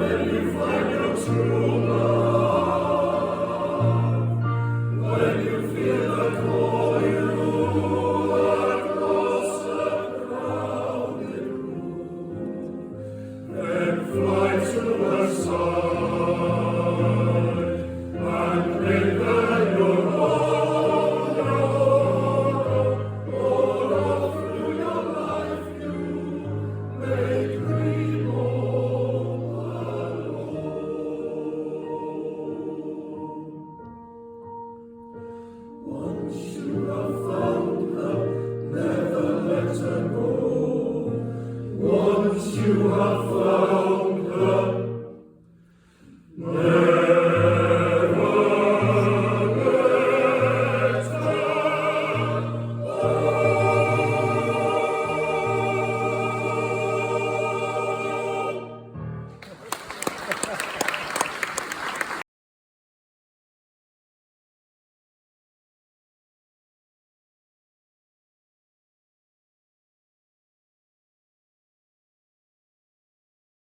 When you find your true love, when you feel her call you across the crowded room, then fly to her side and make her your own, your own, all through your life you may dream all alone. Once you have found her, never let her go. Once you have found